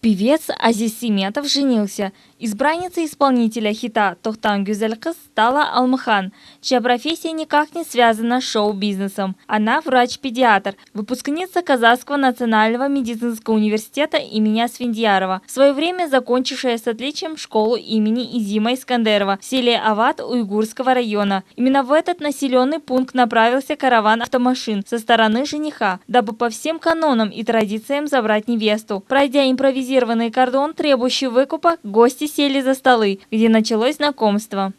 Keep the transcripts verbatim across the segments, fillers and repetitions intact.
Певец Азиз Симетов женился. Избранницей исполнителя хита «Тохтан, гюзель кыз» стала Алмыхан, чья профессия никак не связана с шоу-бизнесом. Она врач-педиатр, выпускница Казахского национального медицинского университета имени Асфендиярова, в свое время закончившая с отличием школу имени Изима Искандерова в селе Ават Уйгурского района. Именно в этот населенный пункт направился караван автомашин со стороны жениха, дабы по всем канонам и традициям забрать невесту. Пройдя импровизированный кордон, требующий выкупа, гости сели за столы, где началось знакомство.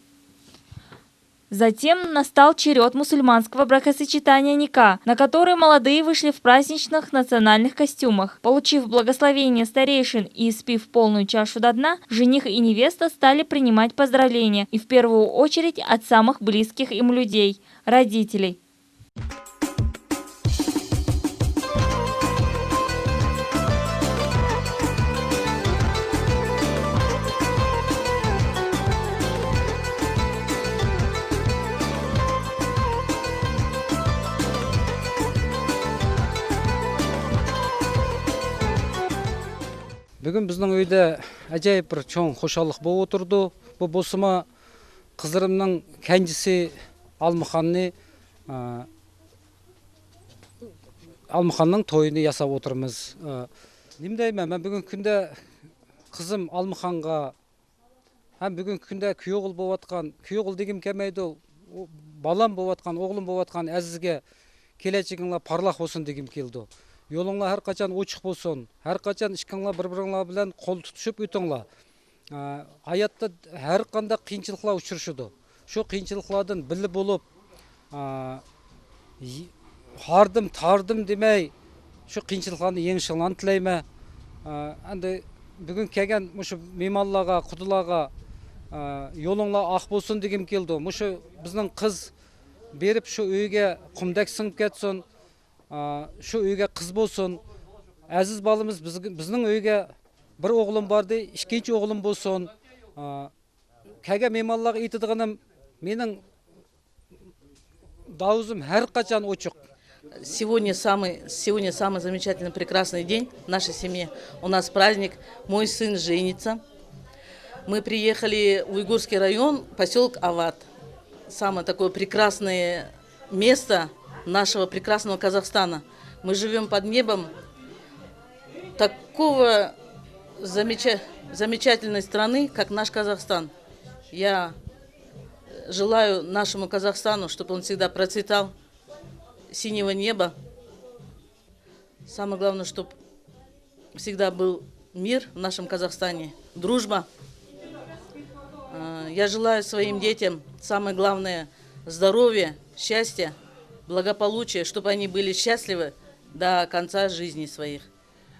Затем настал черед мусульманского бракосочетания ника, на который молодые вышли в праздничных национальных костюмах. Получив благословение старейшин и испив полную чашу до дна, жених и невеста стали принимать поздравления и в первую очередь от самых близких им людей, родителей. بۈگۈن بىزنىڭ ئۆيدە ئاجايىپ بىر چوڭ خۇشاللىق بولۇپ ئولتۇرىدۇ. بۇ بولسىمۇ قىزلىرىمنىڭ كەنجىسى ئالمىخاننى، ئە، ئالمىخاننىڭ تويىنى ياساپ ئولتۇرىمىز. ئە، نېمە دەيمەن، مەن بۈگۈنكى كۈندە قىزىم ئالمىخانغا ھەم بۈگۈنكى كۈندە كۈيئوغۇل بولۇۋاتقان، كۈيئوغۇل دېگۈم كەلمەيدۇ، ئۇ بالام بولۇۋاتقان، ئوغلۇم بولۇۋاتقان ئەزىزگە كېلەچىكىڭلار پارلاق بولسۇن دېگۈم كېلىدۇ. يولۇڭلار ھەر قاچان ئوچۇق بولسۇن، ھەر قاچان ئىككىڭلار بىر-بىرىڭلار بىلەن قول تۇتۇشۇپ ئۆتۈڭلار. ئە، ھاياتتا ھەر قانداق قىيىنچىلىقلار ئۇچرىشىدۇ. شۇ قىيىنچىلىقلاردىن بىللە بولۇپ، ئا، ي-، ھاردىم، تاردىم دېمەي، شۇ قىيىنچىلىقلارنى يېڭىشىڭلارنى تىلەيمەن. ئا، ئەمدى بۈگۈن كەلگەن مۇشۇ مېھمانلارغا، قۇدىلارغا، ئا، يولۇڭلار ئاق بولسۇن دېگۈم كېلىدۇ. مۇشۇ بىزنىڭ قىز بېرىپ شۇ ئۆيگە قۇمدەك سىڭىپ كەتسۇن. ئا، شۇ ئۆيگە قىز بولسۇن. ئەزىز بالىمىز بىز-، بىزنىڭ ئۆيگە بىر ئوغلۇم باردى، ئىككىنچى ئوغلۇم بولسۇن. ئا، كەلگەن مېھمانلارغا ئېيتىدىغىنىم، مېنىڭ داۋزۇم ھەر قاچان ئوچۇق. Сегодня самый, сегодня самый замечательный, прекрасный день в нашей семье. У нас праздник. Мой сын женится. Мы приехали в Уйгурский район, поселок Ават. Самое такое прекрасное место нашего прекрасного Казахстана. Мы живём под небом такого замеча-, замечательной страны, как наш Казахстан. Я желаю нашему Казахстану, чтобы он всегда процветал, синего неба. Самое главное, чтобы всегда был мир в нашем Казахстане, дружба. Э, я желаю своим детям, самое главное, здоровья, счастья, благополучия, чтобы они были счастливы до конца жизни своих.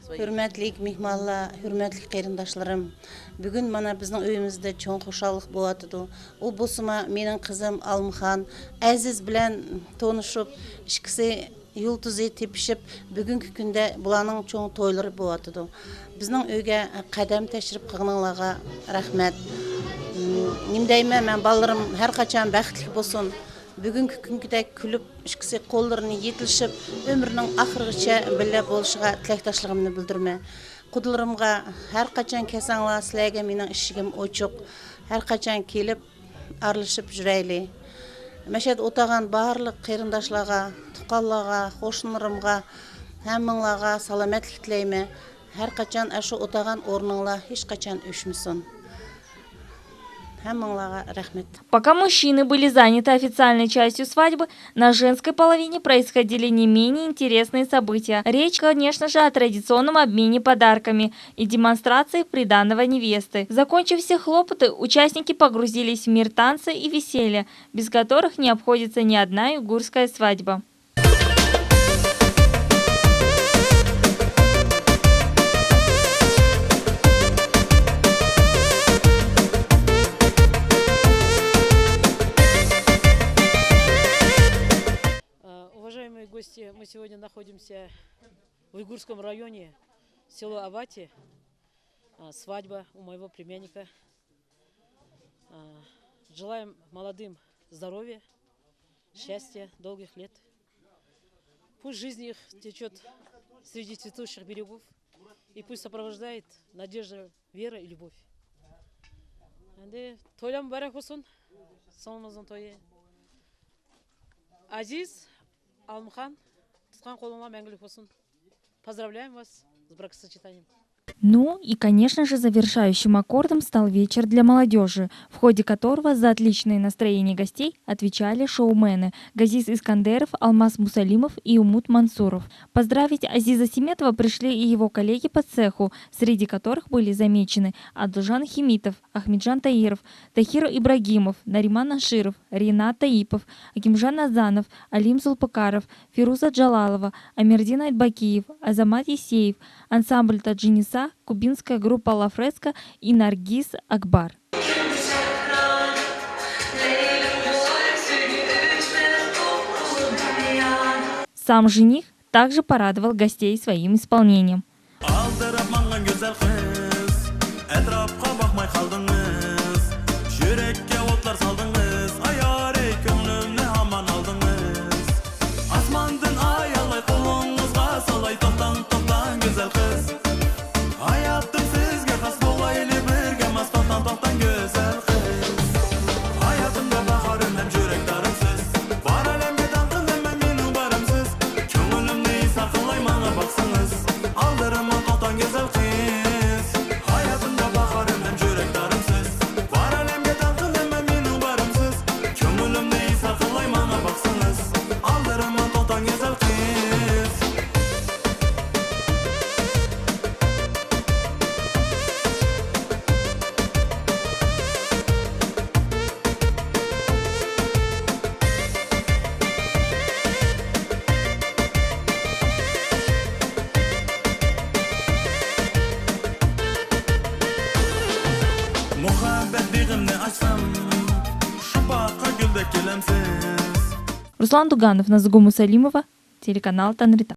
Hörmətlik mehmanlar, hörmətlik qarindashlarım, bugün mana bizning uyimizda cho'ng xushalliq bo'layotidi. U bo'lsima mening qizim Almixon Aziz bilan tonishib, ikkisi yulduzi tepishib, bugungi kunda bularning cho'ng to'ylari bo'layotidi. Bizning uyga qadam tashrif qilganinglarga rahmat. Nima deyman, men balalarim har qachon baxtli bo'lsin. Bugungi kungidek kulib, ikkisi qo'llarini yetilishib, umrining oxirigacha birga bo'lishiga tilakdoshligimni bildiraman. Qudalarimga har qachon kelsanglar, sizlarga mening eshigim ochiq. Har qachon kelib, aralashib yurayli. Mashada o'tirgan barliq qarindoshlarga, tuqqanlarga, qo'shnilarimga, hammanglarga salomatlik tilayman. Har qachon shu o'tirgan o'rninglar hech qachon o'chmasin. Hammanglarga rahmat. Пока мужчины были заняты официальной частью свадьбы, на женской половине происходили не менее интересные события. Речь, конечно же, о традиционном обмене подарками и демонстрации приданого невесты. Закончив все хлопоты, участники погрузились в мир танца и веселья, без которых не обходится ни одна уйгурская свадьба. Уважаемые гости, мы сегодня находимся в Уйгурском районе, село Авати. А, свадьба у моего племянника. А, желаем молодым здоровья, счастья, долгих лет. Пусть жизнь их течёт среди цветущих берегов, И пусть сопровождает надежда, вера и любовь. Endi to'ylar muborak bo'lsin. Singlimizning to'yi. Aziz Almuxan, tutgan qo'linglar mangulik bo'lsin. Поздравляем вас с бракосочетанием. Ну и, конечно же, завершающим аккордом стал вечер для молодежи, в ходе которого за отличное настроение гостей отвечали шоумены Газиз Искандеров, Алмаз Мусалимов и Умут Мансуров. Поздравить Азиза Симетова пришли и его коллеги по цеху, среди которых были замечены Адлжан Химитов, Ахмеджан Таиров, Тахир Ибрагимов, Нариман Аширов, Ринат Таипов, Акимжан Азанов, Алим Зулпыкаров, Фируза Джалалова, Амирдин Айтбакиев, Азамат Есеев, ансамбль Таджиниса, кубинская группа Ла Фреска и Наргиз Акбар. Сам жених также порадовал гостей своим исполнением. ئالدىراپ ماڭغان گۈزەل قىز، ئەتراپقا باقماي قالدىڭىز. يۈرەككە ئوتلار سالدىڭىز، ئايارى كۆڭلۈمنى ھامان ئالدىڭىز. ئاسماندىن ئاياللاي قولىڭىزغا سالاي، توختاڭ، توختاڭ گۈزەل قىز. ھاياتىم سىزگە خاس بولايلى بىرگە ماس، توختاڭ، توختاڭ گۈزەل قىز. ھاياتىمدا باھارىم ھەم يۈرەكدارىم سىز. بار ئالەمگە داڭقىلىم ھەم مېنىڭ بارىم سىز. كۆڭلۈمنى ئىزھار قىلاي ماڭا باقسىڭىز. ئالدىرىماڭ، توختاڭ گۈزەل قىز. ھاياتىمدا باھارىم ھەم يۈرەكدارىم سىز. بار ئالەمگە داڭقىلىم ھەم مېنىڭ بارىم سىز. كۆڭلۈمنى ئىزھار قىلاي ماڭا باقسىڭىز. ئالدىرىماڭ، توختاڭ گۈزەل قىز. مۇھەببەت بېغىمنى ئاچسام، شۇ باغقا گۈلدەك كېلەمسىز؟ Руслан Дуганов, Назгу Мусалимова, телеканал Танритан.